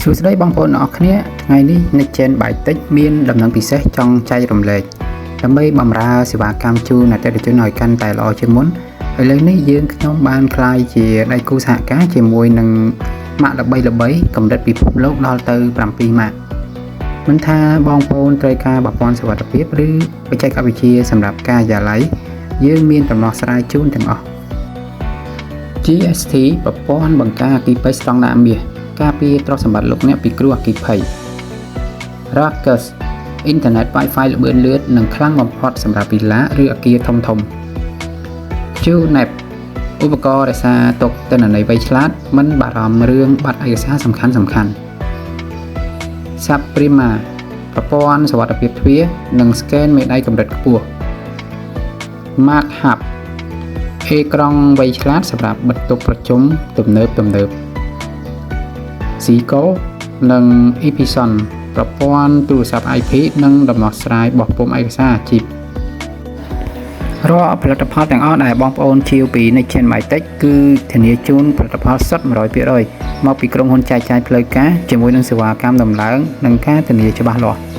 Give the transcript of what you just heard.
សួស្តីបងប្អូនអ្នកនរគ្នាថ្ងៃនេះ Next Gen Bytech មានដំណឹងពិសេសចង់ចែករំលែកដើម្បីបម្រើសេវាកម្មជូនអតិថិជនឲ្យកាន់តែល្អជាងមុនឥឡូវនេះយើងខ្ញុំបានក្លាយជាដៃគូសហការជាមួយនឹងម៉ាកល្បីៗកម្រិតពិភពលោកដល់ទៅ7ម៉ាកមិនថាបងប្អូនត្រូវការប្រព័ន្ធសុវត្ថិភាពឬបច្ចេកវិទ្យាសម្រាប់ការិយាល័យយើងមានដំណោះស្រាយជូនទាំងអស់ GST ប្រព័ន្ធបង្ការអគ្គិភ័យស្តង់ដារមាសការពារទ្រព្យសម្បត្តិលោកអ្នកពីគ្រោះអគ្គិភ័យ Ruckus អ៊ីនធឺណិត Wi-Fi ល្បឿនលឿននិងខ្លាំងបំផុតសម្រាប់វីឡាឬអគារធំៗ QNAP ឧបករណ៍រក្សាទុកទិន្នន័យវៃឆ្លាតមិនបារម្ភរឿងបាត់ឯកសារសំខាន់ៗ Suprema ប្រព័ន្ធសុវត្ថិភាពទ្វារនិង scan មេដៃកម្រិតខ្ពស់ Mark Hub អេក្រង់វៃឆ្លាតសម្រាប់បន្ទប់ប្រជុំទំនើបទំនើប Cisco និង Epson ប្រព័ន្ធទូរស័ព្ទ IP និងដំណោះស្រាយបោះពុម្ពឯកសារអាជីពរាល់ផលិតផលទាំងអស់ដែលបងប្អូនជាវពី Next Gen Bytech គឺធានាជូនផលិតផលសុទ្ធ100%មកពីក្រុមហ៊ុនចែកចាយផ្លូវការជាមួយនឹងសេវាកម្មដំឡើងនិងការធានាច្បាស់លាស់។